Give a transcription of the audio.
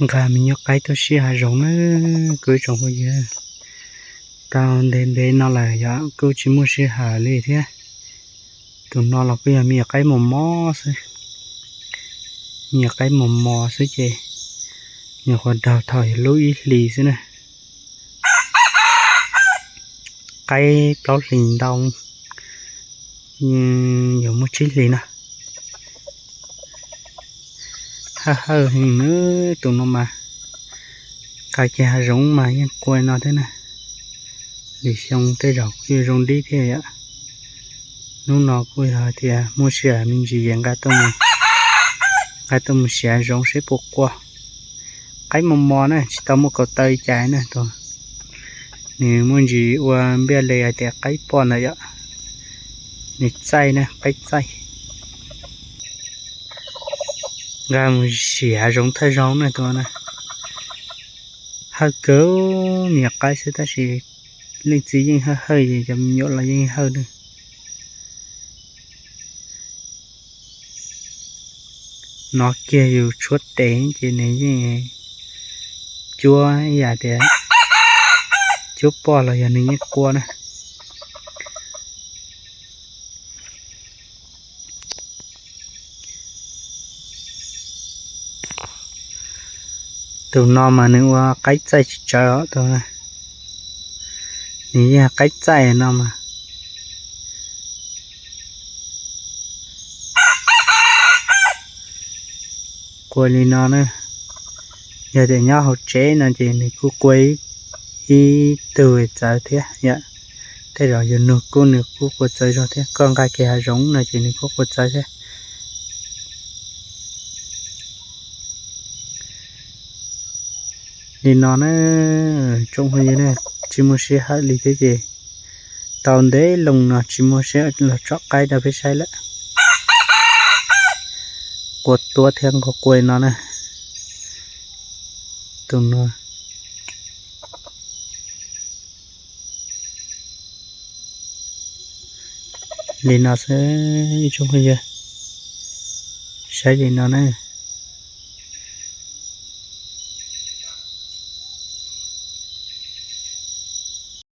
Nqa me nyuam qaib tuaj sib hav zoov na, kuv ib tsoom phooj ywg. Tau ntev ntev no lawm yog kuj tsis muaj sij hawm li thiab. Tus no los kuj yog me nyuam qaib mos mos xwb, me nyuam qaib mos mos xwb ces nyuam qhuav daug thaum yog lub ib hlis xwb na. Qaib plaub hlis ntau, yuav muaj tsib hlis na. Hawj hawj heev na, tus no mas nqa kiag hav zoov mas yeej qua no thiab na. Lwm xyoo tej zaum kuj yuav zoo dib thiab yom. Hnub no kuj yog hais tias muaj sij hawm me ntsis es nqa tuaj mus siav zoov seb puas qua. Qaib mos mos na, tsis tau muaj kaus taw li cas na tus. Nws muaj ntsis ua npiaj li hais tias qaib poj ntawd yom. Nws txaij na, qaib txaij. Nqa mus siav zoov thawj zaug na tus na. Hawj kawg, me nyuam qaib xwb tab sis leej txiv yeej hawj hawj, cov me nyuam los yeej hawj na. Nov kiag yus tshuab tes ces nws yeej cuab ib yam tias cuab poj los yog nws yeej qua na. Tus no mas nws ua qaib txaij tsis tsawv os tus na. Nws yeej qaib txaij no mas. Qua li no na, yog tias nyob hauv tsev no ces nws kuj qua ib tug txawv thiab yom. Tej zaum yus nug kuj nws kuj qua txawv zog thiab, koj nqa kiag hav zoov no ces nws kuj qua txawv thiab. Li no na, tsoom phooj ywg na, tsis muaj sij hawm li thiab ces tau ntev loo no tsis muaj sij hawm los tsom qaib rau peb saib lawm. Qua tuab thiab nqa qua no na. Tus no li no xwb tsoom phooj ywg, saib li no na.